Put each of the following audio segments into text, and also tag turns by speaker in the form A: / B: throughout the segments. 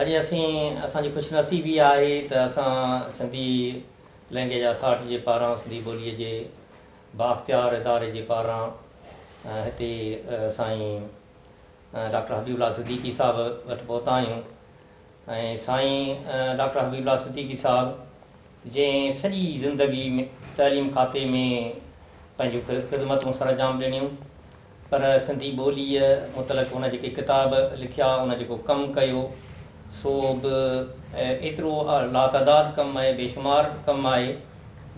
A: اڄ اسين اسان جي خوش نصيبي آهي ته اسان سنڌي لئنگئيج اٿارٽي جي پاران سنڌي ٻوليء جي بااختيار اداري جي پاران هتي سائين ڊاڪٽر حبيب الله صديقي صاحب وٽ پهتا آهيون ۽ سائين ڊاڪٽر حبيب الله صديقي صاحب جنهن سڄي زندگي تعليم کاتي ۾ پنهنجون خدمتون سرانجام ڏنيون پر سنڌي ٻوليء متعلق هن جيڪي ڪتاب لکيا، ان جيڪو ڪم ڪيو، سو به ايترو لاتعداد ڪم آهي، بيشمار ڪم آهي،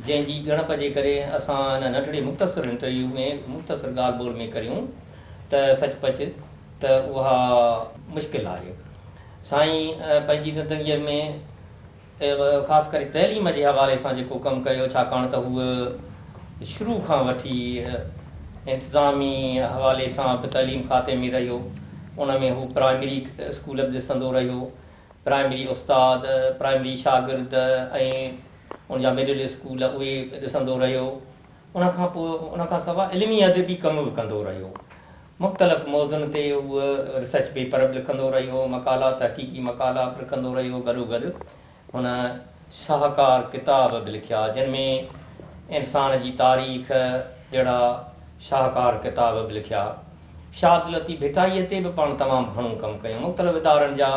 A: جنهن جي ڳڻپ جي ڪري اسان هن ننڍڙي مختصر انٽرويو ۾ مختصر ڳالهه ٻولهه ۾ ڪريون ته سچ پچ ته اها مشڪل آهي. سائين پنهنجي زندگيء ۾. خاص ڪري تعليم جي حوالي سان جيڪو ڪم ڪيو ڇاڪاڻ ته هو شروع کان وٺي انتظامي حوالي سان به تعليم کاتي ۾ رهيو ان ۾ هو پرائمري اسڪول به ڏسندو رهيو پرائمري استاد پرائمري شاگرد ۽ ان جا مڊل اسڪول اهي ڏسندو رهيو ان کان پوء ان کان سواء علمي ادبي ڪم به ڪندو رهيو مختلف موضوعن تي هو ريسرچ پيپر به لکندو رهيو، مقالا، تحقيقي مقالا به لکندو رهيو، گڏوگڏ هن شاهڪار ڪتاب به لکيا، جن ۾ انسان جي تاريخ جهڙا شاهڪار ڪتاب به لکيا. شاهه عبداللطيف ڀٽائيء تي به پاڻ تمام گهڻو ڪم ڪيو. مختلف ادارن جا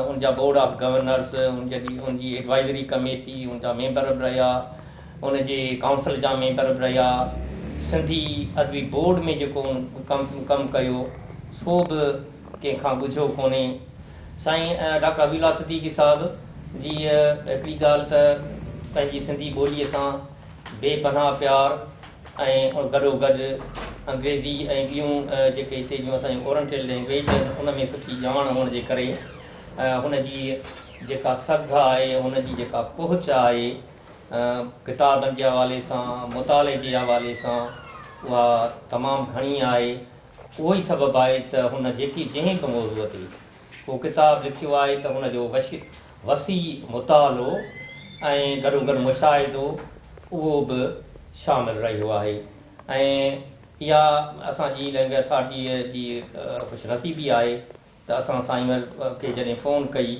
A: ان جا بورڊ آف گورنرس، ان جي ايڊوائزري ڪميٽي، ان جا ميمبر به رهيا. ان جي ڪائونسل جا ميمبر به رهيا. سنڌي ادبي بورڊ ۾ جيڪو هن ڪم ڪيو سو به ڪنهن کان ڳجهو ڪونهي. سائين ڊاڪٽر حبيب الله صديقي صاحب جي هڪڙي ڳالهه ته پنهنجي سنڌي ٻوليء سان بي پناهه پيار ۽ گڏوگڏ انگريزي ۽ ٻيون جيڪي هتي جون اسان جون اورنٽيل لئنگويج آهن ان ۾ سٺي ڄاڻ هئڻ جي ڪري هن جي جيڪا سگهه آهي هن جي جيڪا پهچ آهي ڪتابن جي حوالي سان، مطالعي جي حوالي سان اها تمام گهڻي آهي. اهو ئي سبب آهي ته هن جيڪي جنهن به موضوع تي ڪو ڪتاب لکيو آهي ته ان جو وسيع مطالعو ۽ گڏوگڏ مشاهدو اهو به شامل رهيو آهي ۽ اها اسان جي لئنگئيج اٿارٽيء جي خوش نصيبي آهي ته اسان سائين کي جڏهن فون ڪئي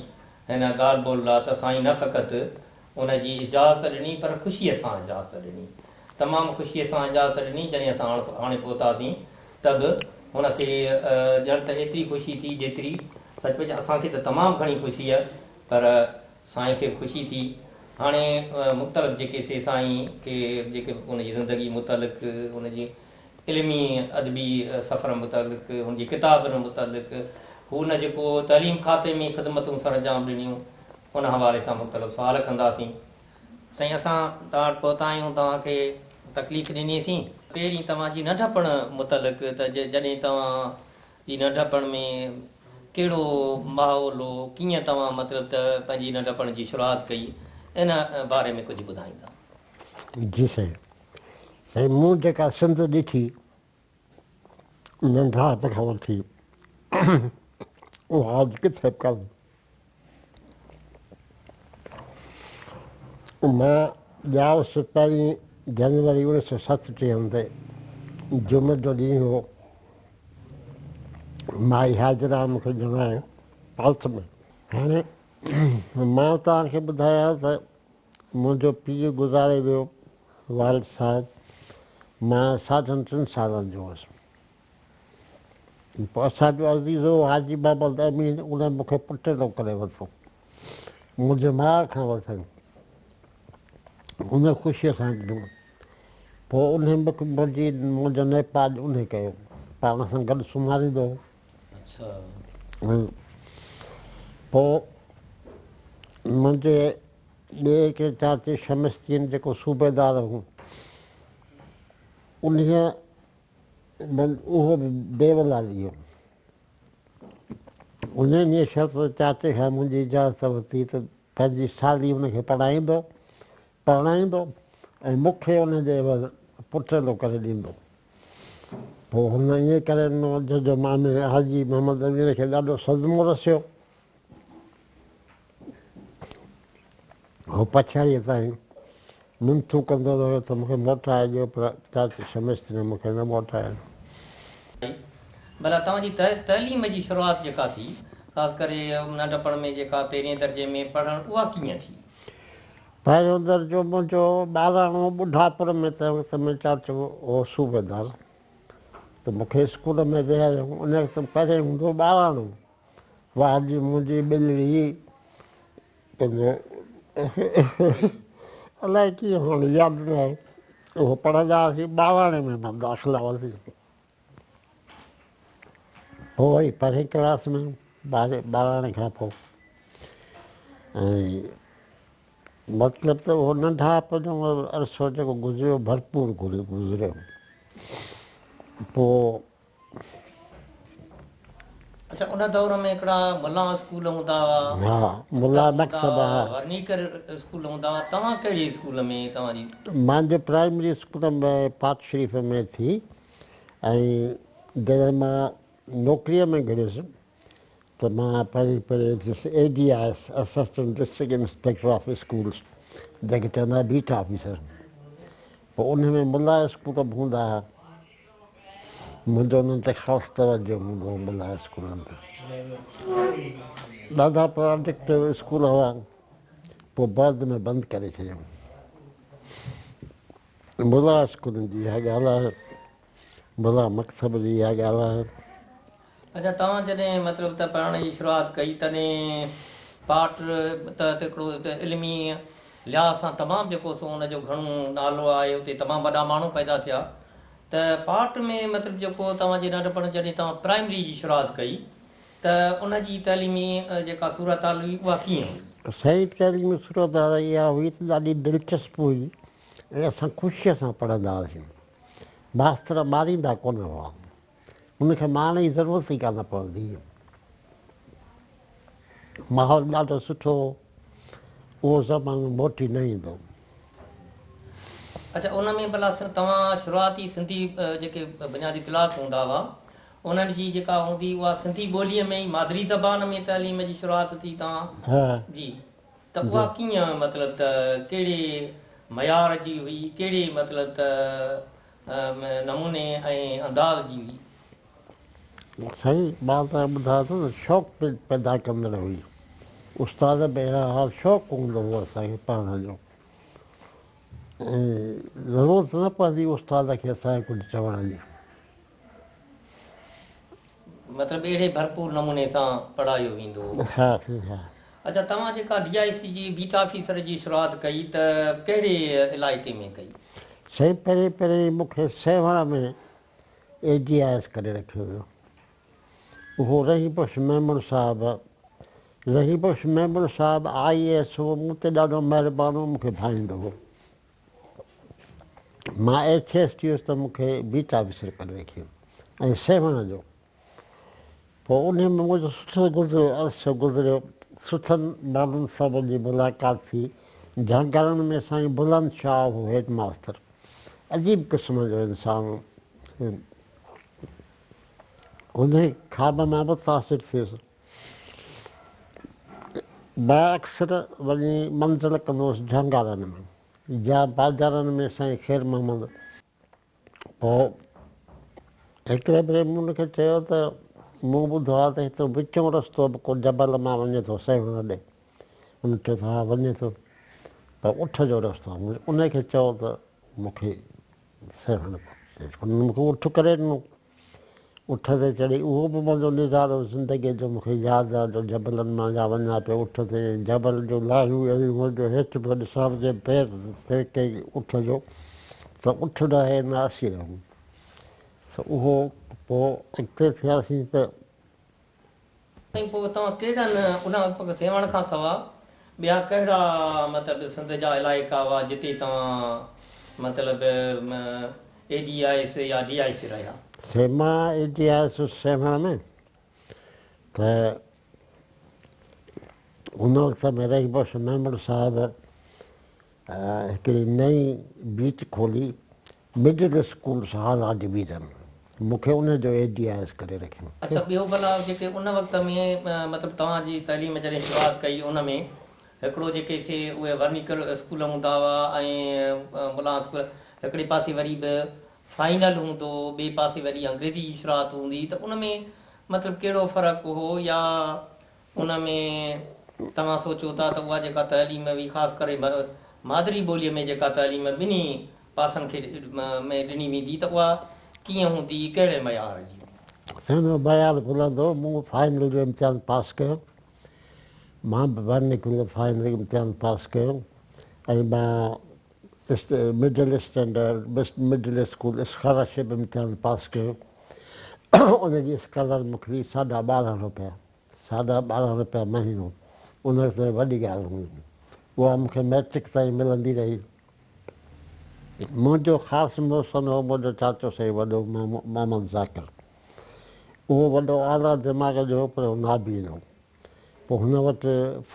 A: هن ڳالهه ٻولهه لاء ته سائين نه فقط ان جي اجازت ڏني پر خوشيء سان اجازت ڏني. تمام خوشيء سان اجازت ڏني. جڏهن اسان هاڻي پهتاسين ته به هن کي ڄڻ ته ايتري خوشي ٿي جيتري سچ پچ اسان کي ته تمام گهڻي خوشي پر سائين کي به خوشي ٿي. هاڻي مختلف جيڪي سي سائين کي جيڪي ان جي زندگي متعلق ان جي علمي ادبي سفر متعلق هن جي ڪتابن متعلق هو نه جيڪو تعليم کاتي ۾ خدمتون سرانجام ڏنيون ان حوالي سان مختلف سوال ڪنداسين. سائين اسان توهان وٽ پهتا آهيون توهان کي تڪليف ڏني سين. پهرين توهان جي ننڍپڻ متعلق ته جڏهن توهان جي ننڍپڻ ۾ ڪهڙو ماحول هو ڪيئن توهان مطلب ته پنهنجي ننڍپڻ جي شروعات ڪئي ان باري ۾ ڪجهه ٻڌائيندا.
B: جي سائين سائين مون جيڪا سنڌ ڏٺي ننڍائپ کان وٺي اها اڄ ڪٿي به ڪانهي. مان ڄائس پهرين جنوري اوڻيهه سو ستٽيهن تي جمعي جو ڏينهن هو. مائي حاجره مون کي ڄڻايو پالٿ ۾. هاڻي مان توهان کي ٻڌايان ته منهنجو پيء گذاري ويو والد صاحب مان ساڍن ٽن سالن جو هوس. پوء اسان جو عزيز هو حاجي محمد امين ان مون کي پٽيلو ڪري ورتو. منهنجي ماء کان ورتائين. ان خوشيء سان ڏنو. پوء انهي مون کي منهنجي منهنجو نيپاڄ انهي ڪيو. پاڻ سان گڏ سمهاريندو هو. ۽ پوء منهنجي ٻئي هڪڙي چاچي شمس الدين جيڪو صوبيدار هو انهيء اهو به بيولالي هو. انهيء انهيء شرط تي چاچي کان منهنجي اجازت ورتي ته پنهنجي سالي ان کي پڙهائيندو، پرڻائيندو ۽ مون کي ان جي عيوض پٽيلو ڪري ڏيندو. پوء هن ائين ڪري ڏنو، جنهن جو مامي حاجي محمد امين کي ڏاڍو صدمو رسيو. هو پڇاڙيء تائين منٿون ڪندو رهيو ته مون کي موٽائي ڏيو پر چاچي شمس الدين مون کي نه موٽايو.
A: ڀلا توهان جي تعليم جي شروعات جيڪا ٿي خاص ڪري ننڍپڻ ۾ جيڪا پهرين درجي ۾ پڙهڻ اها ڪيئن ٿي؟
B: پهريون درجو منهنجو ٻاراڻو ٻڍاپور ۾ تنهن وقت ۾ چاچو هو صوبيدار ته مون کي اسڪول ۾ ويهاريائون. ان وقت پهرين هوندو هو ٻاراڻو. واهه جي منهنجي ٻلڙي پنهنجو الائي ڪيئن هاڻي ياد نه آهي. اهو پڙهندا هئاسين ٻاراڻي ۾ مان داخلا ورتي. پوء وري پهرين ڪلاس ۾ ٻاراڻي کان پوء ۽ مطلب ته اهو ننڍائپ جو عرصو جيڪو گذريو ڀرپور گذريو. پوء
A: اڇا ان دور ۾ هڪڙا ملان اسڪول هوندا هئا.
B: ها ملا مڪتب ها.
A: ورنيڪر اسڪول هوندا هئا توهان ڪهڙي اسڪول ۾ توهان جي.
B: مانجي پرائمري اسڪول ۾ پاٽ شريف ۾ ٿي ۽ جڏهن مان نوڪريء ۾ گهڙيس ته مان پهرين پهرين ٿيس A D I S, assistant district inspector of schools, جنهن کي چوندا هئا بيٽ آفيسر. پوء انهي ۾ ملا اسڪول به هوندا هئا. منهنجو انهن تي خاص توجه هوندو هو ملا اسڪولن تي. ڏاڍا پراڊڪٽو اسڪول هئا، پوء بعد ۾ بند ڪري ڇڏيائون. ملا اسڪولن جي اها ڳالهه آهي، ملا مڪتب جي اها ڳالهه آهي.
A: اڇا توهان جڏهن مطلب ته پڙهڻ جي شروعات ڪئي تڏهن پاٽ ته هڪڙو علمي لحاظ سان تمام جيڪو سو ان جو گهڻو نالو آهي اتي تمام وڏا ماڻهو پيدا ٿيا ته پاٽ ۾ مطلب جيڪو توهان جي ننڍپڻ جڏهن توهان پرائمري جي شروعات ڪئي ته ان جي تعليمي جيڪا صورتحال هئي اها ڪيئن هئي؟
B: سائين تعليمي صورتحال اها هئي ته ڏاڍي دلچسپ هئي ۽ اسان خوشيء سان پڙهندا هئاسين. ماستر ماريندا ڪونه هئا. ان کي مارڻ جي ضرورت ئي ڪانه پوندي هئي. ماحول ڏاڍو سٺو هو. اهو زمانو موٽي نه ايندو.
A: اڇا ان ۾ ڀلا توهان شروعاتي سنڌي جيڪي بنيادي ڪلاس هوندا هئا انهن جي جيڪا هوندي اها سنڌي ٻوليء ۾ ئي مادري زبان ۾ تعليم جي شروعات ٿي توهان جي ته اها ڪيئن مطلب ته ڪهڙي معيار جي هئي ڪهڙي مطلب ته نموني ۽ انداز جي هئي.
B: سائين مان ته ٻڌايان ٿو ته شوق پيدا ڪندڙ هئي. استاد به اهڙا هئا شوق هوندو هو اسان کي پڙهڻ جو ۽ ضرورت نه پوندي استاد کي اسان کي ڪجهه چوڻ جي.
A: مطلب اهڙي ڀرپور نموني سان پڙهايو ويندو هو.
B: ها سائين ها.
A: اڇا توهان جيڪا ڊي I سي جي بيٽ آفيسر جي شروعات ڪئي ته ڪهڙي علائقي ۾ ڪئي؟
B: سائين پهرين پهرين مون کي سيوهڻ ۾ اي ڊي I S ڪري رکيو ويو. اهو رحيم بخش ميمڻ صاحب رحيم بخش ميمڻ صاحب آء اي ايس هو مون تي ڏاڍو مهربان هو مون کي ڀائيندو هو. مان ايڇ ايس ٿي ويس ته مون کي بيٽ آفيسر ڪري رکيائين ۽ سيوهڻ جو. پوء انهيء ۾ منهنجو سٺو گذريو عرصو گذريو. سٺن ماڻهن سان منهنجي ملاقات ٿي. جهانگارن ۾ سائين بلند شاهه هو هيڊ ماستر. عجيب قسم جو انسان هو. انهيء کان به مان متاثر ٿيس. مان اڪثر وڃي منزل ڪندو هوس جهانگارن ۾ يا بازارن ۾ سائين خير محمد. پوء هڪڙي ڀيري مون ان کي چيو ته مون ٻڌو آهي ته هتان وچون رستو به ڪو جبل مان وڃي ٿو سيوهڻ ڏي. هن چيو ته ها وڃي ٿو پر اٺ جو رستو آهي. مون ان کي چئو ته مون کي سيوهڻ پهچائي. هن مون کي اٺ ڪري ڏنو. اٺ تي چڙهي اهو به منهنجو نظارو زندگيء جو مون کي ياد آهي جو جبلن مان جا وڃان پيو اٺ تي ۽ جبل جون لاهيون اهڙيون هيون جو هيٺ پيو ڏسان ته جي پير ترڪي اٺ جو ته اٺ رهي نه اسين رهون. سو اهو پوء اڳتي ٿياسين ته.
A: سائين پوء توهان ڪهڙن ان سيوهڻ کان سوا ٻيا ڪهڙا مطلب سنڌ جا علائقا هئا جتي توهان مطلب اي ڊي I S يا ڊي I سي رهيا؟
B: سي مان اي ڊي I S Sehwan ۾ ته ان وقت ۾ رحيم بخش ميمڻ صاحب هڪڙي نئين بيچ کولي مڊل اسڪول هالا ڊويزن مون کي ان جو اي ڊي I S ڪري رکيو.
A: اڇا ٻيو ڀلا جيڪي ان وقت ۾ مطلب توهان جي تعليم جڏهن شروعات ڪئي ان ۾ هڪڙو جيڪي سي اهي ورنيڪل اسڪول هوندا هئا ۽ ملان اسڪول هڪڙي پاسي وري به فائنل هوندو هو ٻئي پاسي وري انگريزي جي شروعات هوندي هئي ته ان ۾ مطلب ڪهڙو فرق هو يا ان ۾ توهان سوچو ٿا ته اها جيڪا تعليم هئي خاص ڪري مادري ٻوليء ۾ جيڪا تعليم ٻنهي پاسن کي ۾ ڏني ويندي ته اها ڪيئن هوندي ڪهڙي معيار جي هوندي؟
B: سائين اهو معيار بلند هو مون فائنل جو امتحان پاس ڪيو مان به ورنيڪيولر فائنل امتحان پاس ڪيو ۽ مان middle standard middle school scholarship امتحان پاس ڪيو ان جي اسڪالر مون کي ساڍا 12 روپيا ساڍا 12 روپيا مهينو ان وقت ۾ وڏي ڳالهه هوندي هئي اها مون کي مئٽرڪ تائين ملندي رهي. منهنجو خاص محسن هو منهنجو چاچو سائين وڏو محمد ذاڪر اهو وڏو اعليٰ دماغ جو هو پر هو نابين هو پوء هن وٽ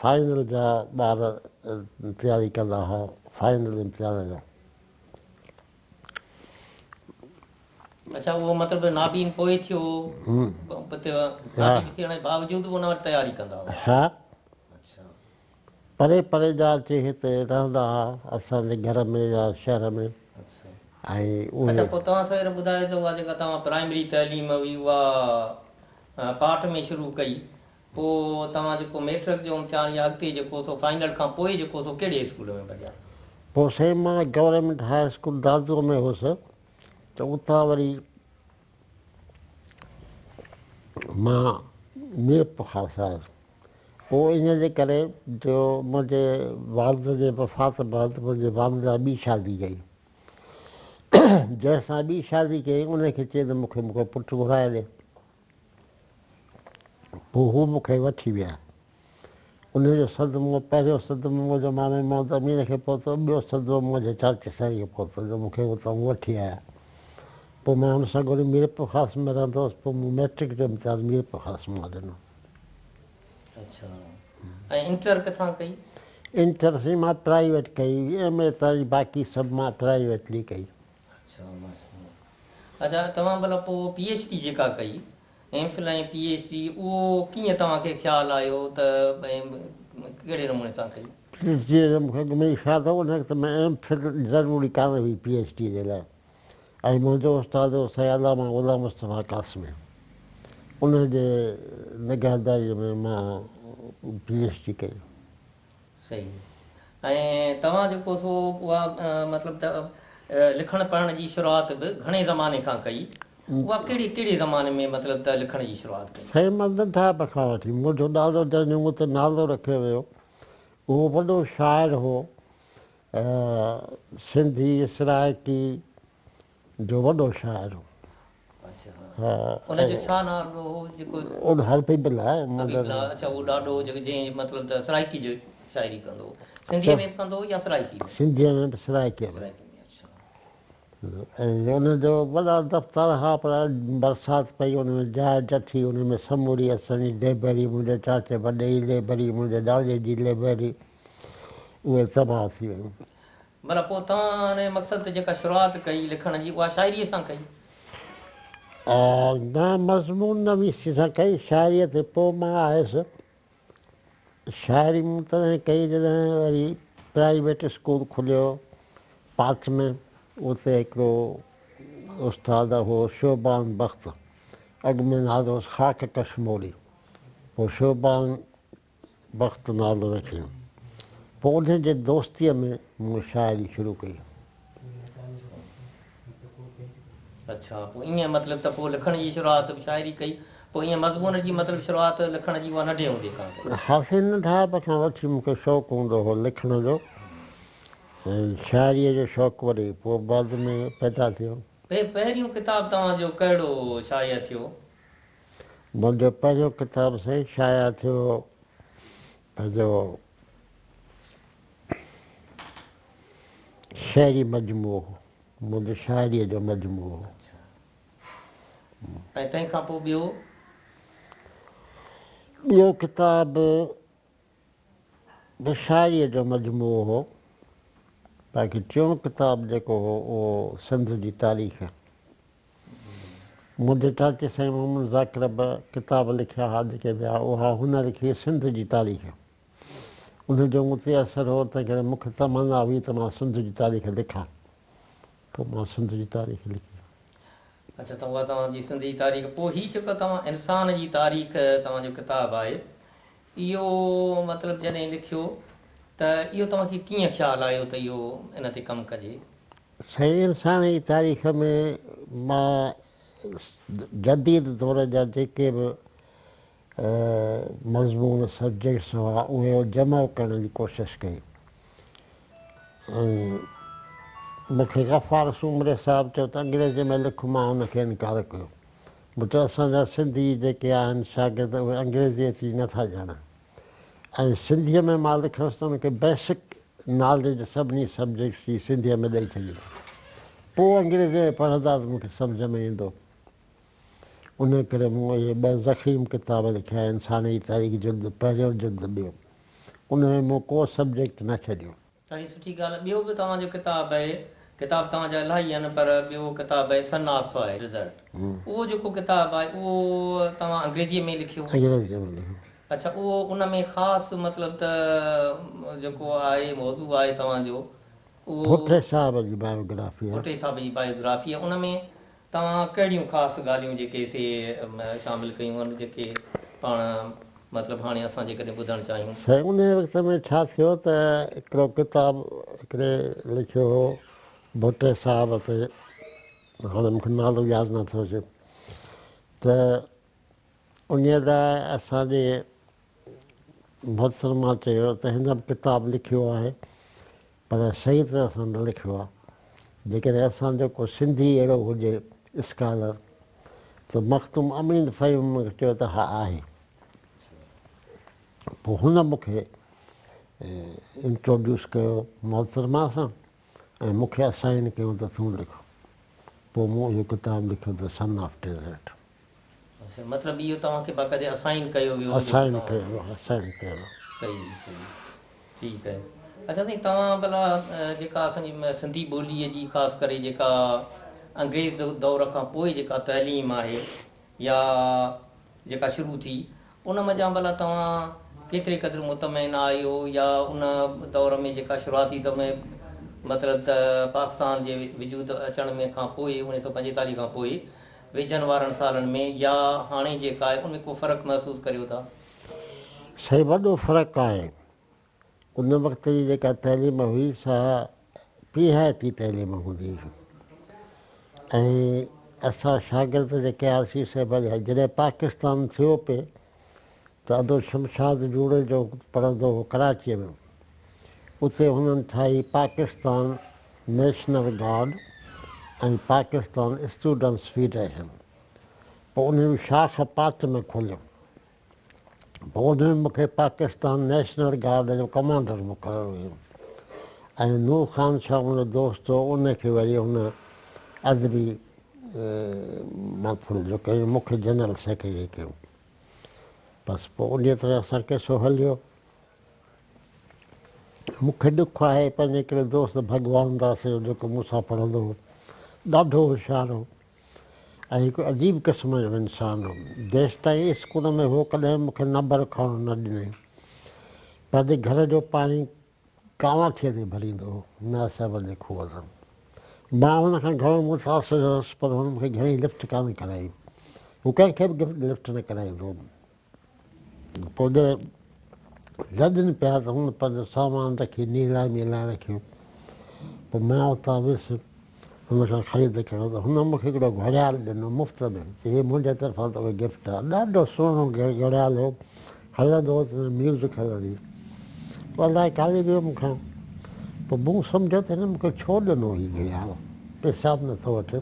B: فائنل جا ٻار تياري ڪندا هئا فائنل امتحان جا.
A: اڇا اهو مطلب نابين پوء ٿيو نابين ٿيڻ جي باوجود به ان وٽ تياري ڪندا هئا.
B: ها پري پري جا اچي هتي رهندا هئا اسان جي گهر ۾ يا شهر ۾ ۽ اهي.
A: اڇا پوء توهان سوير ٻڌايو ته اها جيڪا توهان پرائمري تعليم هئي اها پاٺ ۾ شروع ڪئي پوء توهان جيڪو مئٽرڪ جو امتحان يا اڳتي جيڪو سو فائنل کان پوء جيڪو سو ڪهڙي اسڪول ۾ پڙهيا؟
B: پوء سائين مان گورنمينٽ هاء اسڪول دادوء ۾ هوس ته اتان وري مان ميرپورخاص آيس. اهو ان جي ڪري جو منهنجي والد جي وفات بعد منهنجي والده ٻي شادي ڪئي. جنهن سان ٻي شادي ڪيائين ان کي چيائين ته مون کي مون کي پٽ گهرائي ڏي. پوء هو مون کي وٺي ويا. انهيء جو صدمو، پهريون صدمو منهنجو مامي محمد امين کي پهتو، ٻيو صدمو منهنجي چاچي سائين کي پهتو جو مون کي اتان وٺي آيا. پوء مان هن سان گڏ ميرپورخاص ۾ رهندو هوس، پوء مون مئٽرڪ جو امتحان ميرپورخاص مان ڏنو.
A: اڇا ۽ انٽر ڪٿان ڪئي؟
B: انٽر سائين مان پرائيويٽ ڪئي، ايم اي تائين باقي سڀ مان پرائيويٽلي ڪئي.
A: اڇا ماشاءالله. اڇا توهان ڀلا پوء پي ايڇ ڊي جيڪا ڪئي M Phil ۽ P H D اهو ڪيئن توهان کي خيال آيو ته ڪهڙي نموني سان ڪئي؟
B: پي ايڇ ڊي جو مون کي اڳ ۾ ئي خيال هو ان وقت ۾ ايم فل ضروري ڪانه هئي پي ايڇ ڊي جي لاء ۽ منهنجو استاد هو سائين علامه غلام مصطفيٰ قاسمي ان جي نگهداري ۾ مان پي ايڇ ڊي ڪئي.
A: صحيح ۽ توهان جيڪو سو اها مطلب ته لکڻ پڙهڻ جي شروعات به گهڻي زماني کان ڪئي اها ڪهڙي ڪهڙي زماني ۾ مطلب ته لکڻ جي شروعات ڪئي؟
B: سائين مان ننڍائپ کان وٺي منهنجو ڏاڏو جنهن جو مون تي نالو رکيو ويو اهو وڏو شاعر هو سنڌي سرائڪي جو وڏو شاعر هو.
A: اڇا ان جو ڇا نالو هو جيڪو.
B: ان حبيب الله.
A: حبيب الله اڇا اهو ڏاڏو جيڪو جنهن مطلب ته سرائڪي جو شاعري ڪندو هو سنڌيء ۾ به ڪندو هو يا سرائڪي ۾؟
B: سنڌيء ۾ به سرائڪيء ۾.
A: سرائڪي ۾ اڇا.
B: ۽ ان جو وڏا دفتر ها پر برسات پئي ان ۾ جاء جٺي ان ۾ سموري اسان جي لئبرري منهنجي چاچي وڏي جي لئبرري منهنجي ڏاڏي جي لئبرري اهي تباهه ٿي ويون.
A: معنيٰ پوء توهان ان مقصد تي جيڪا شروعات ڪئي لکڻ جي اها شاعريء سان ڪئي؟
B: نه مضمون نويسيء سان ڪئي، شاعريء تي پوء مان آيس. شاعري مون تڏهن ڪئي جڏهن وري پرائيويٽ اسڪول کليو پاٽ ۾ اتي هڪڙو استاد هو شعبان بخت اڳ ۾ نالو هوس خاڪ ڪشموري پوء شعبان بخت نالو رکيم. پوء انهن جي دوستيء ۾ مون شاعري شروع ڪئي.
A: اڇا پوء ائين مطلب ته پوء لکڻ جي شروعات به شاعري ڪئي پوء ائين مضمون جي مطلب شروعات لکڻ جي اها ننڍي هوندي کان ڪئي.
B: ها سائين ننڍائپ کان وٺي مون کي شوق هوندو هو لکڻ جو ۽ شاعريء جو شوق وري پوء بعد ۾ پيدا ٿيو.
A: پهريون ڪتاب توهان جو ڪهڙو شايع ٿيو؟
B: منهنجو پهريون ڪتاب سائين شايع ٿيو پنهنجو شعري مجموعو هو منهنجو شاعريء جو مجموعو هو.
A: ۽ تنهن کان پوء ٻيو؟
B: ٻيو ڪتاب به شاعريء جو مجموعو هو. باقي ٽيون ڪتاب جيڪو هو اهو سنڌ جي تاريخ. منهنجي چاچي سائين محمد ذاڪر به ڪتاب لکيا ها جيڪي ويا اها هن لکي سنڌ جي تاريخ. ان جو مون تي اثر هو تنهنڪري مون کي تمنا هئي ته مان سنڌ جي تاريخ لکان. پوء مان سنڌ جي تاريخ لکي.
A: اڇا ته اها توهان جي سنڌ جي تاريخ پوء هي جيڪو توهان انسان جي تاريخ توهان جو ڪتاب آهي. اهو مطلب جڏهن لکيو ته اهو توهان کي ڪيئن خيال آيو ته اهو ان تي ڪم ڪجي؟
B: سائين انساني تاريخ ۾ مان جديد دور جا جيڪي به مضمون سبجيڪٽس هئا اهي جمع ڪرڻ جي ڪوشش ڪئي ۽ مون کي غفار سومري صاحب چيو ته انگريزي ۾ لک مان ان کي انڪار ڪيو. مون چيو اسان جا سنڌي جيڪي آهن شاگرد اهي انگريزي ايتري نه ٿا ڄاڻن ۽ سنڌيء ۾ مان لکندس ته انهن کي بيسڪ ناليج سڀني سبجيڪٽس جي سنڌيء ۾ ڏئي ڇڏيندس پوء انگريزيء ۾ پڙهندا ته مون کي سمجهه ۾ ايندو. ان ڪري مون اهي ٻه ضخيم ڪتاب لکيا انساني تاريخ جلد پهريون جلد ٻيو ان ۾ مون ڪو سبجيڪٽ نه ڇڏيو.
A: ڏاڍي سٺي ڳالهه. ٻيو به توهان جو ڪتاب آهي، ڪتاب توهان جا الاهي آهن پر ٻيو ڪتاب آهي سن آف سوائل ڊيزرٽ اهو جيڪو ڪتاب آهي اهو توهان انگريزيء ۾ لکيو؟
B: انگريزيء ۾ لکيو.
A: اڇا اهو ان ۾ خاص مطلب ته جيڪو آهي موضوع آهي توهان جو اهو.
B: ڀٽي صاحب جي بايوگرافي آهي.
A: ڀٽي صاحب جي بايوگرافي آهي ان ۾ توهان ڪهڙيون خاص ڳالهيون جيڪي سي شامل ڪيون آهن جيڪي پاڻ مطلب هاڻي اسان جيڪڏهن ٻڌڻ چاهيون.
B: سائين انهيء وقت ۾ ڇا ٿيو ته هڪڙو ڪتاب هڪڙي لکيو هو ڀٽي صاحب تي هاڻي مون کي نالو ياد نه ٿو اچي ته انهيء لاء اسان جي محترمه چيو ته هن به ڪتاب لکيو آهي پر صحيح طرح سان نه لکيو آهي. جيڪڏهن اسان جو ڪو سنڌي اهڙو هجي اسڪالر ته مخدوم امين فهيم مون کي چيو ته ها آهي. پوء هن مون کي انٽروڊيوس ڪيو محترمه سان ۽ مون کي اسائن ڪيو ته تون لک. پوء مون اهو ڪتاب لکيو ته سن آف ڊيزرٽ.
A: اڇا مطلب اهو توهان کي باقاعدي اسائن ڪيو ويو هو جيڪو
B: اسائن ڪيو ويو اسائن ڪيو ويو.
A: صحيح صحيح ٺيڪ آهي اڇا سائين توهان ڀلا جيڪا اسان جي سنڌي ٻوليء جي خاص ڪري جيڪا انگريز دور کان پوء جيڪا تعليم آهي يا جيڪا شروع ٿي ان منجهان ڀلا توهان ڪيتري قدر مطمئن آهيو يا ان دور ۾ جيڪا شروعاتي دور ۾ مطلب ته پاڪستان جي وجود اچڻ ۾ کان پوء اوڻيهه سؤ پنجيتاليهه کان پوء ويجهن وارن سالن ۾ يا هاڻي جيڪا آهي ان ۾ ڪو فرق محسوس ڪريو ٿا؟
B: سائين وڏو فرق آهي. ان وقت جي جيڪا تعليم هئي سا پيهائتي تعليم هوندي هئي ۽ اسان شاگرد جيڪي هئاسين سي ڀلي جڏهن پاڪستان ٿيو پئي ته ادو شمشاد جوڻيجو پڙهندو هو ڪراچيء ۾ اتي هنن ٺاهي Pakistan national guard ۽ Pakistan students federation پوء انهن جون شاخ پاٽ ۾ کوليون پوء انهن مون کي پاڪستان نيشنل گارڊ جو ڪمانڊر مقرر ڪيو ۽ نور خان شاهه منهنجو دوست هو ان کي وري هن ادبي محفل جو ڪيو مون کي جنرل سيڪريٽري ڪيو بس پوء انهيء طرح اسان قصو هليو. مون کي ڏک آهي پنهنجي هڪڙي دوست ڀڳوان داس جو جيڪو مون سان پڙهندو هو. ڏاڍو هوشيار هو ۽ هڪ عجيب قسم جو انسان هو. جيستائين اسڪول ۾ هو ڪڏهن مون کي نمبر کڻڻ نه ڏنائين. پنهنجي گهر جو پاڻي ڪانواٺيء تي ڀريندو هو، ناصحب جي کوهه تان. مان هن کان گهڻو متاثر هوس، پر هن مون کي گهڻي لفٽ ڪانه ڪرائي. هو ڪنهن کي به لفٽ نه ڪرائيندو هو. پوء جڏهن لڏن پيا ته هن پنهنجو سامان رکي نيلاميء لاء رکيو. پوء مان اتان ويس هن کان خريد ڪرڻ ته هن مون کي هڪڙو گهڙيال ڏنو مفت ۾، چي هي منهنجي طرفان توکي گفٽ آهي. ڏاڍو سهڻو گهڙيال هو. هلندو هو ته ميوزڪ هلندي. پوء الائي ڪاڏي ويو مون کان. پوء مون سمجهيو ته هن مون کي ڇو ڏنو هي گهڙيال. پئسا به نٿو وٺي.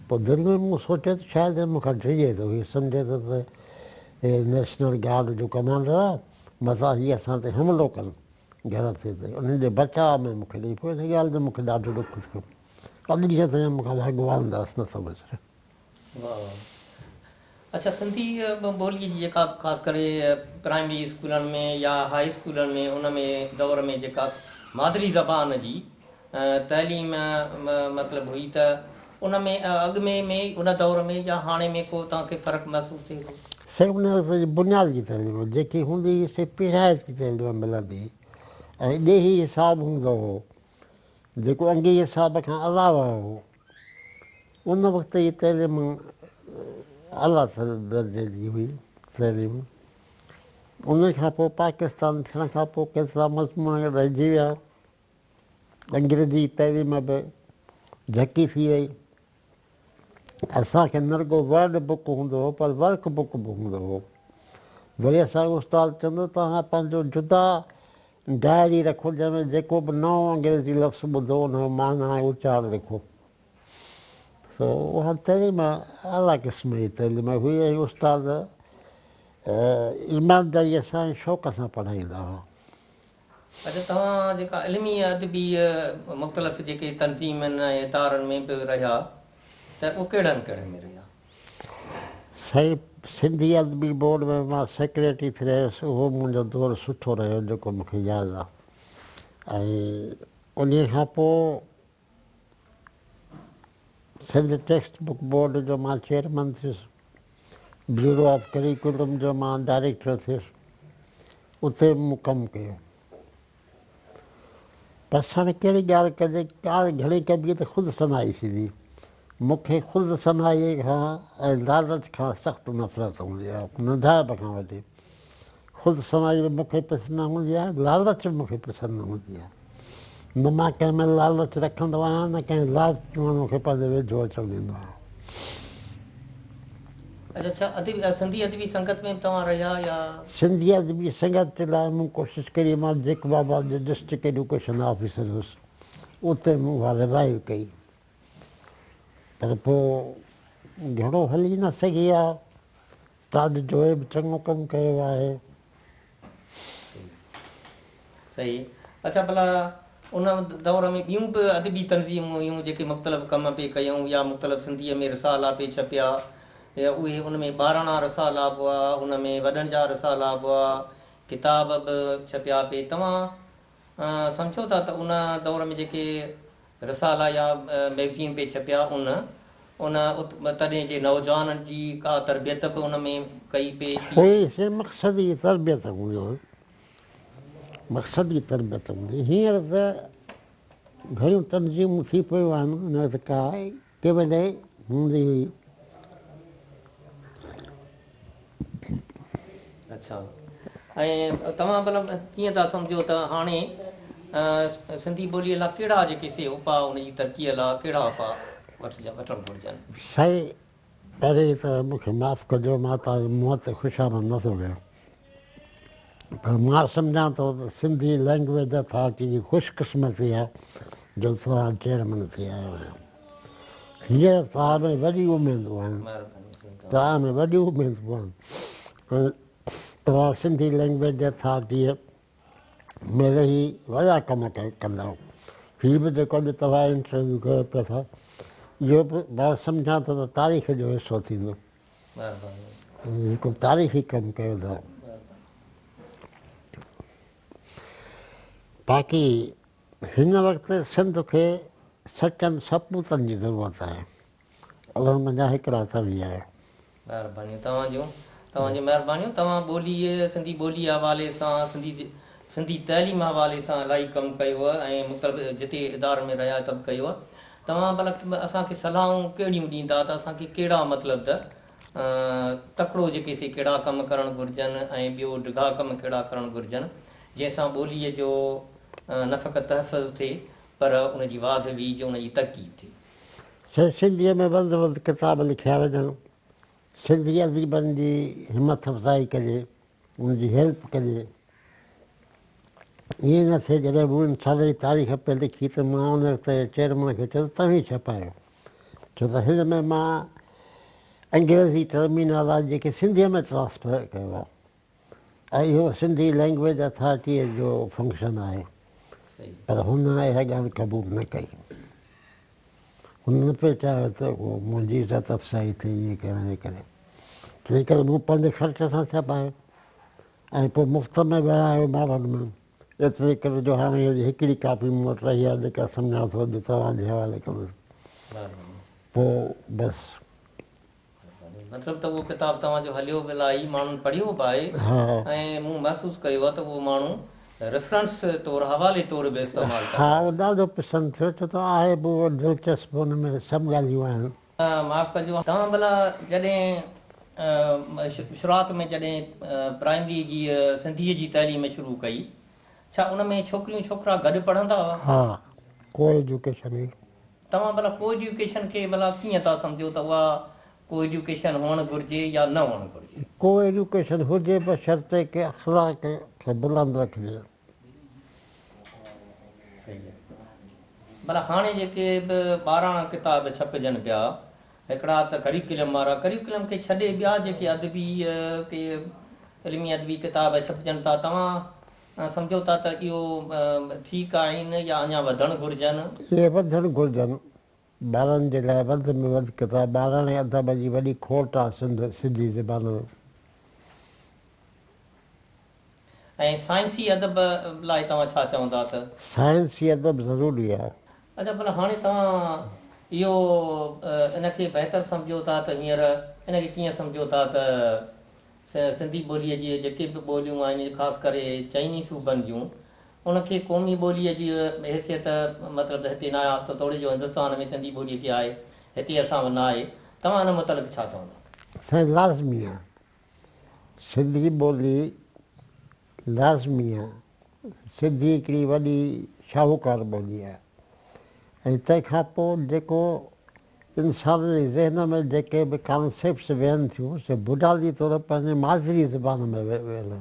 B: پوء دل ۾ مون سوچيو ته شايد هي مون کان ڊڄي ٿو. هي سمجهي ٿو ته هي نيشنل گارڊ جو ڪمانڊر آهي، متان هي اسان تي حملو ڪن گهر تي ته انهن جي بچاء ۾ مون کي ڏئي. پوء ان ڳالهه جو مون کي ڏاڍو ڏک ٿيو. اڄ ڏينهن تائين مون کان ڀڳوان داس نٿو وسري.
A: واهه اڇا سنڌي ٻولي جي جيڪا خاص ڪري پرائمري اسڪولن ۾ يا هائي اسڪولن ۾ ان ۾ دور ۾ جيڪا مادري زبان جي تعليم مطلب هئي ته ان ۾ اڳ ۾ ۾ ان دور ۾ يا هاڻي ۾ ڪو توهان کي فرق محسوس ٿئي ٿو؟
B: سائين ان وقت جي بنيادي تعليم جيڪي هوندي هئي سي پيڙهائتي تعليم ملندي هئي ۽ ڏيهي حساب هوندو هو جيڪو انگي حساب کان علاوه هو. ان وقت جي تعليم اعليٰ درجي جي هئي تعليم. ان کان پوء پاڪستان ٿيڻ کان پوء ڪيترا مضمون رهجي ويا. انگريزي تعليم به جهڪي ٿي وئي. اسان کي نه رڳو ورڊ بڪ هوندو هو پر ورڪ بڪ به هوندو هو. وري اسان کي استاد چوندو توهان پنهنجو جدا ڊائري رکو جنهن ۾ جيڪو به نئون انگريزي لفظ ٻڌو ان جو معنيٰ ۽ اچار لکو. سو اها تعليم اعليٰ قسم جي تعليم هئي ۽ استاد ايمانداريء سان ۽ شوق سان پڙهائيندا هئا.
A: اچا توهان جيڪا علمي ادبي مختلف جيڪي تنظيمن ۽ ادارن ۾ به رهيا ته اهي ڪهڙن ڪهڙن ۾ رهيا؟
B: سائين سنڌي ادبي بورڊ ۾ مان سيڪريٽري ٿي رهيس اهو منهنجو دور سٺو رهيو جيڪو مون کي ياد آ ۽ انهي کان پوء سنڌ ٽيڪسٽ بڪ بورڊ جو مان چيئرمن ٿيس، بيورو آف ڪريڪولم جو مان ڊائريڪٽر ٿيس، اتي به مون ڪم ڪيو. بس هاڻي ڪهڙي ڳالهه ڪجي، ڳالهه گهڻي ڪبي ته خود ثنائي ٿيندي. مون کي خود ثنائيء کان ۽ لالچ کان سخت نفرت هوندي آهي، ننڍائپ کان وٺي. خود ثنائي به مون کي پسند نه هوندي آهي، لالچ به مون کي پسند نه هوندي آهي. نه مان ڪنهن ۾ لالچ رکندو آهيان نه ڪنهن لالچي ماڻهوء کي پنهنجي ويجهو اچڻ ڏيندو آهيان.
A: اچا ڇا ادبي سنڌي ادبي سنگت ۾ به توهان رهيا يا؟
B: سنڌي ادبي سنگت جي لاء مون ڪوشش ڪئي، مان جيڪب آباد جو ڊسٽرڪٽ ايڊيوڪيشن آفيسر هيس، اتي مون اها ريوائيو ڪئي، پر پوء گهڻو هلي نه سگهي آ. تاج جويي به چڱو ڪم ڪيو آهي.
A: صحيح. اڇا ڀلا ان دور ۾ ٻيون به ادبي تنظيمون هيون جيڪي مختلف ڪم پئي ڪيون يا مختلف سنڌيء ۾ رسالا پئي ڇپيا يا اهي ان ۾ ٻاراڻا رسالا به هئا ان ۾ وڏن جا رسالا به هئا ڪتاب به ڇپيا پئي توهان سمجهو ٿا ته ان دور ۾ جيڪي رسالا يا مئگزين پئي ڇپيا ان ان تڏهن جي نوجوانن جي ڪا تربيت به ان ۾ ڪئي پئي ٿي.
B: هئي سي مقصدي تربيت هوندي هئي مقصدي تربيت هوندي هينئر ته گهڻيون تنظيمون ٿي پيون آهن ان وقت ڪا ڪيولي هوندي هئي.
A: اڇا ۽ توهان ڀلا ڪيئن ٿا سمجهو ته هاڻي سنڌي ٻوليء لاء ڪهڙا جيڪي سي اپاء ان جي ترقيء لاء ڪهڙا اپاء وٺجن وٺڻ گهرجن؟
B: سائين پهرين ته مون کي معاف ڪجو مان توهان جي منهن تي خوشامد نه ٿو ڪيان پر مان سمجهان ٿو ته سنڌي لئنگويج اٿارٽي جي خوش قسمتي آهي جو توهان چيئرمن ٿي آيو آهيان هينئر توهان ۾ وڏي اميدون آهن توهان ۾ وڏيون اميدون آهن ۽ توهان سنڌي لئنگويج اٿارٽيء ۾ رهي وڏا ڪم ڪندؤ. هي به جيڪو اڄ توهان انٽرويو ڪيو پيا ٿا اهو به مان سمجهان ٿو ته تاريخ جو حصو ٿيندو. هڪ تاريخي ڪم ڪيو اٿو. باقي هن وقت سنڌ کي سچن سپوتن جي ضرورت آهي. انهن منجهان هڪڙا توهين آهيو.
A: مهربانيون توهان جون. توهان جون مهربانيون. توهان ٻوليء سنڌي ٻوليء حوالي سان سنڌي سنڌي تعليم حوالي سان الاهي ڪم ڪيو ۽ مختلف جتي ادارن ۾ رهيا ته به ڪيو. توهان ڀلا اسان کي صلاحون ڪهڙيون ڏيندا ته اسان کي ڪهڙا مطلب ته تڪڙو جيڪي سي ڪهڙا ڪم ڪرڻ گهرجن ۽ ٻيو ڊگها ڪم ڪهڙا ڪرڻ گهرجن جنهن سان ٻوليء جو نه فقط تحفظ ٿئي پر ان جي واڌ ويجهه ان جي ترقي به ٿئي.
B: سائين سنڌيء ۾ وڌ وڌ ڪتاب لکيا وڃن، سنڌي اديبن جي همٿ افزائي ڪجي، انهن جي هيلپ ڪجي. ائين نه ٿئي جڏهن مون انسان جي تاريخ پئي لکي ته مان ان وقت چيئرمن کي چيو ته توهين ڇپايو ڇو ته هن ۾ مان انگريزي ٽرمينالاجي کي سنڌيء ۾ ٽرانسفر ڪيو آهي. ۽ اهو سنڌي لئنگويج اٿارٽيء جو فنڪشن آهي پر هن اها ڳالهه قبول نه ڪئي. هن نه پئي چاهيو ته ڪو منهنجي عزت افزائي ٿئي ائين ڪرڻ جي ڪري. تنهن ڪري مون پنهنجي خرچ سان ڇپايو ۽ پوء مفت ۾ ورهايو ماڻهن ۾. ايتري قدر جو هاڻي اهڙي هڪڙي ڪاپي مون وٽ رهي آهي جيڪا سمجهان ٿو اڄ توهان جي حوالي ڪندس. پوء بس.
A: مطلب ته اهو ڪتاب توهان جو هليو به الاهي، ماڻهن پڙهيو به آهي ۽ مون محسوس ڪيو آهي ته اهو ماڻهو ريفرنس طور، حوالي طور به استعمال ڪندا
B: ها اهو ڏاڍو پسند ٿيو ڇو ته آهي به اهو دلچسپ ان ۾ سڀ ڳالهيون آهن.
A: معاف ڪجو توهان ڀلا جڏهن شروعات ۾ جڏهن پرائمري جي سنڌيء جي تعليم شروع ڪئي، ڇا ان ۾ ڇوڪريون ڇوڪرا گڏ پڙهندا هئا؟
B: ها، ڪو ايجوڪيشن هئي.
A: توهان ڀلا ڪو ايجوڪيشن کي ڀلا ڪيئن ٿا سمجهو ته اها ڪو ايجوڪيشن هئڻ گهرجي يا نه هئڻ گهرجي؟
B: ڪو ايجوڪيشن هجي بشرطيڪ اخلاق کي بلند رکجي.
A: صحيح آهي. ڀلا هاڻي جيڪي به ٻاراڻا ڪتاب ڇپجن پيا، هڪڙا ته ڪريڪيولم وارا، ڪريڪيولم کي ڇڏي ٻيا جيڪي ادبي ڪي علمي ادبي ڪتاب ڇپجن ٿا، توهان سمجهو ٿا ته اهو ٺيڪ آهن يا اڃا وڌڻ گهرجن؟
B: اهي وڌڻ گهرجن. ٻارن جي لاء وڌ ۾ وڌ ڪتاب، ٻاراڻي ادب جي وڏي کوٽ آهي سنڌ سنڌي زبان ۾.
A: ۽ سائنسي ادب لاء توهان ڇا چوندا ته؟
B: سائنسي ادب ضروري آهي.
A: اڇا ڀلا هاڻي توهان اهو ان کي بهتر سمجهو ٿا ته هينئر ان کي ڪيئن سمجهو ٿا ته سنڌي ٻوليء جي جيڪي به ٻوليون آهن خاص ڪري چئني صوبن جون ان کي قومي ٻوليء جي حيثيت مطلب ته هتي ناهي ته توڙي جو هندستان ۾ سنڌي ٻوليء کي آهي هتي اسان وٽ ناهي توهان ان متعلق ڇا چوندا؟
B: سائين لازمي آهي سنڌي ٻولي لازمي آ. سنڌي هڪڙي وڏي شاهوڪار ٻولي آ ۽ تنهن کان پوء جيڪو انسان جي ذهن ۾ جيڪي به ڪانسيپٽس ويهن ٿيون سي بنيادي طور پنهنجي مادري زبان ۾ ويهن.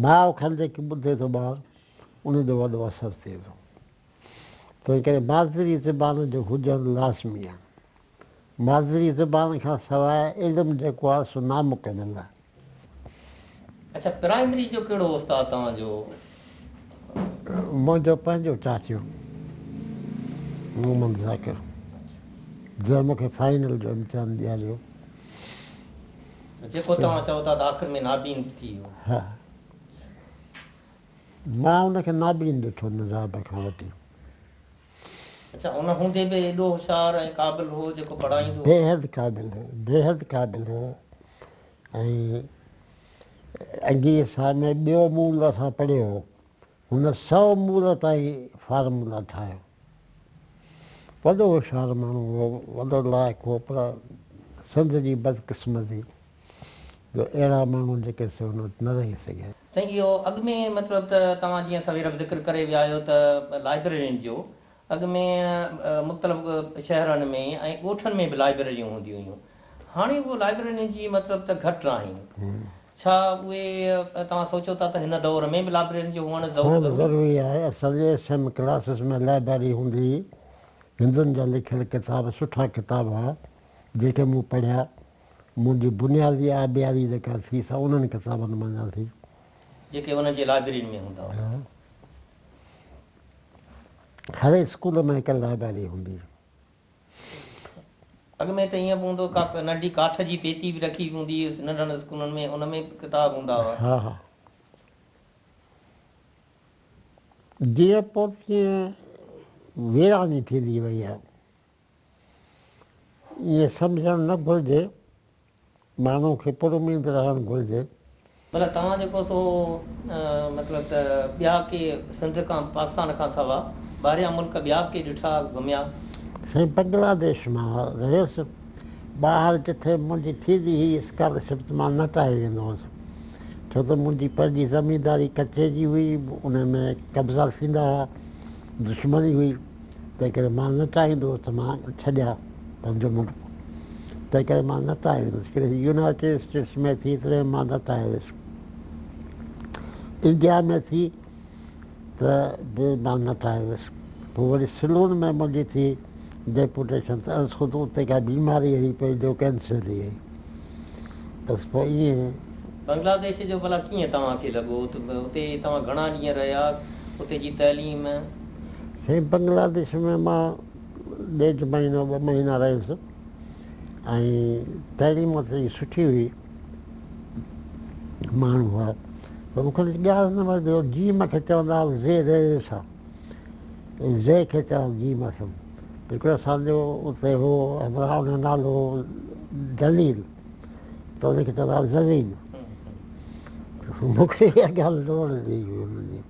B: ماء کان جيڪي ٻڌي ٿو ٻار ان جو وڏو اثر ٿئي ٿو. تنهن ڪري مادري زبان جو هجڻ لازمي آ. مادري زبان کان سواء علم جيڪو آهي سو نامڪمل آهي.
A: اڇا پرائمري جو ڪهڙو استاد توهان جو؟
B: منهنجو پنهنجو چاچو محمد ذاڪر جنهن مون کي فائنل جو امتحان ڏياريو.
A: جيڪو توهان چئو ٿا ته آخر ۾ نابين ٿي ويو.
B: ها مان ان کي نابين ڏٺو ننڍاڻپ کان وٺي.
A: اڇا ان هوندي به ايڏو هوشيار ۽ قابل هو جيڪو پڙهائيندو هو.
B: بيحد قابل هو، بيحد قابل هو ۽ انگي حساب ۾ ٻيو مول اسان پڙهيو هو، هن سئو مول تائين فارمولا ٺاهيو. وڏو هوشيار ماڻهو هو، وڏو لائق هو پر سنڌ جي بدقسمتي جو اهڙا ماڻهو جيڪي سي هن وٽ نه رهي سگهيا.
A: سائين اهو اڳ ۾ مطلب ته توهان جيئن سوير به ذڪر ڪري ويا آهيو ته لائبريرين جو اڳ ۾ مختلف شهرن ۾ ۽ ڳوٺن ۾ به لائبريريون هونديون هيون هاڻي اهو لائبريرين جي مطلب ته گهٽ آهن ڇا اهي توهان سوچو ٿا ته هن دور ۾ به لائبريرين جو هئڻ
B: هئڻ ضروري آهي اسان جي ايس ايم ڪلاسز ۾ لائبريري هوندي هئي هندن جا لکيل ڪتاب سٺا ڪتاب هئا جيڪي مون پڙهيا منهنجي بنيادي آبياري جيڪا ٿي سا انهن ڪتابن منجهان ٿي.
A: جيڪي انهن جي لائبريرين ۾ هوندا هئا.
B: ها. هر اسڪول ۾ هڪ لائبريري هوندي هئي.
A: اڳ ۾ ته ائين به هوندو ڪا ننڍي ڪاٺ جي پيتي به رکي هوندي هئي ننڍن اسڪولن ۾ ان ۾ به ڪتاب هوندا هئا.
B: ها ها. جيئن پوء تيئن ويراني ٿيندي وئي آهي. ائين سمجهڻ نه گهرجي، ماڻهو کي پراميد رهڻ گهرجي.
A: ڀلا توهان جيڪو سو مطلب ته ٻيا ڪي سنڌ کان پاڪستان کان سوا ٻاهريان ملڪ ٻيا به ڪي ڏٺا گهميا؟
B: سائين بنگلاديش مان رهيس، ٻاهر جٿي منهنجي ٿيندي هئي اسڪالرشپ ته مان نه ٽاهي ويندو هوس ڇو ته منهنجي پنهنجي زمينداري ڪچي جي هئي ان ۾ قبضا ٿيندا هئا دشمني هئي. تنهنڪري مان نه چاهيندو هوس ته مان ڇڏيان پنهنجو ملڪ. تنهنڪري مان نه ٽاهي ويندس. ڪڏهن يونائيٽيڊ اسٽيٽس ۾ ٿي تڏهن مان نه ٽاهي ويس. انڊيا ۾ ٿي ته به مان نه ٽاهي ويس. پوء وري سلون ۾ منهنجي ٿي ڊيپوٽيشن ته از خود اتي ڪا بيماري اهڙي پئي جو ڪينسل ٿي وئي. بس پوء ائين.
A: بنگلاديش جو ڀلا ڪيئن توهان کي لڳو؟ اتي توهان گهڻا ڏينهن رهيا؟ اتي جي تعليم؟
B: سائين بنگلاديش ۾ مان ڏيڍ مهينو ٻه مهينا رهيس ۽ تعليم اتي جي سٺي هئي ماڻهو هئا پر مون کي ڳالهه نه وڻندي هئي جيم کي چوندا هئا زي ري سان زي کي چوندا جيم سان هڪڙو اسان جو اتي هو همراهه ان جو نالو هو جليل ته ان کي چوندا هئا ذليل مون کي اها ڳالهه نه وڻندي هئي هن جي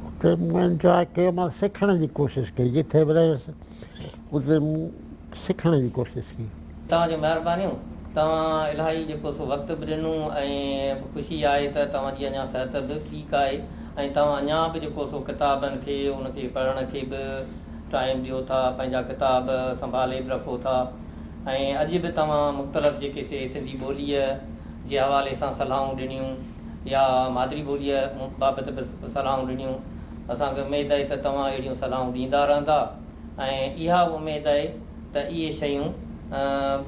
B: اتي مون انجواء ڪيو مان سکڻ جي ڪوشش ڪئي جٿي به رهيس اتي مون سکڻ جي ڪوشش ڪئي.
A: توهان جون مهربانيون. توهان الاهي جيڪو سو وقت به ڏنو ۽ خوشي آهي ته توهان جي اڃا صحت به ٺيڪ آهي ۽ توهان اڃا به جيڪو سو ڪتابن کي ان کي پڙهڻ کي به ٽائيم ڏيو ٿا پنهنجا ڪتاب سنڀالي به رکو ٿا ۽ اڄ به توهان مختلف جيڪي سي سنڌي ٻوليء جي حوالي سان صلاحون ڏنيون يا مادري ٻوليء بابت به صلاحون ڏنيون اسان کي اميد آهي ته توهان اهڙيون صلاحون ڏيندا رهندا ۽ اها به اميد آهي ته اهي شيون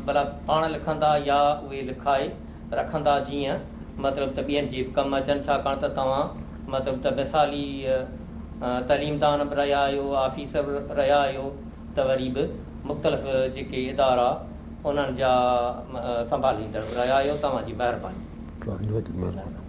A: ڀلا پاڻ لکندا يا اهي لکائي رکندا جيئن مطلب ته ٻين جي به ڪم اچن ڇاڪاڻ ته توهان مطلب ته مثالي تعليمدان به رهيا آهيو آفيسر به رهيا آهيو ته وري به مختلف جيڪي ادارا انهن جا سنڀاليندڙ به رهيا آهيو توهان جي مهرباني.
B: توهان جي وڏي مهرباني.